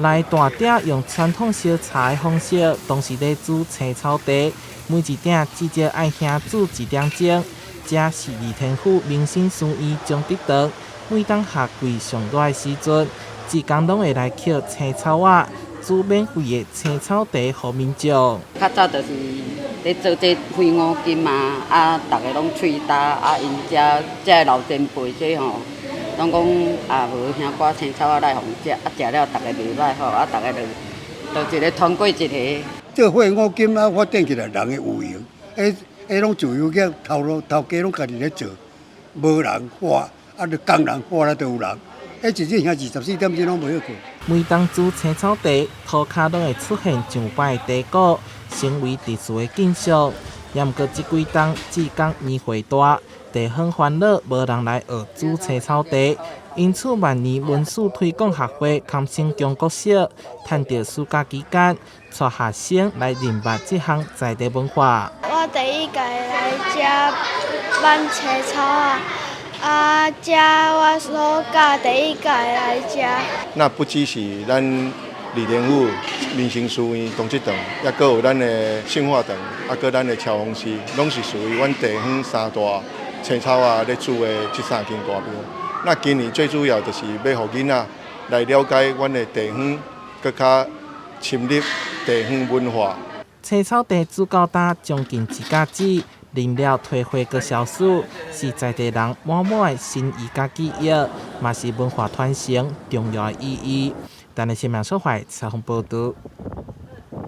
來大鼎用傳統燒茶的方式，同時咧煮青草茶，每一鼎至少愛先煮一點鐘。這是李天府民生書院鍾德堂，每當夏季上熱的時陣，一工攏會來抾青草仔，煮免費的青草茶予民眾。較早就是咧做這火五金啊，啊，逐个攏喙焦，啊，𪜶遮遮老前輩這吼，攏講啊無香瓜青草仔來予𪜶食，啊食了逐个袂䆀吼，啊逐个就就一个傳過一个。這火五金啊發展起來，人會有閒，彼彼攏自由業，頭路頭家攏家己咧做，無人喝，啊，就工人喝了就有人。彼一日遐24點鐘攏無歇睏。每當煮青草茶，塗跤攏會出現上擺的茶鼓，成為特殊的景象。也毋過這幾冬志工年歲大，地方煩惱無人來學煮青草茶，因此萬年文史推廣學會堪成強國小，趁著暑假期間，帶學生來認捌這項在地文化。我第一屆來遮挽青草仔，啊，這我暑假第一屆來遮。那不只是咱李天府民生書院東浙堂，抑閣有咱的聖化堂，抑閣咱的超峰寺，攏是屬於阮地方三大青草仔咧煮的這三間大廟。那今年最主要就是欲予囡仔來了解阮的地方，閣較深入地方文化。青草茶煮到今將近一甲子，啉了退火閣消暑，是在地人滿滿的心意佮記憶，嘛是文化傳承重要的意義。台南新聞所懷採訪報導。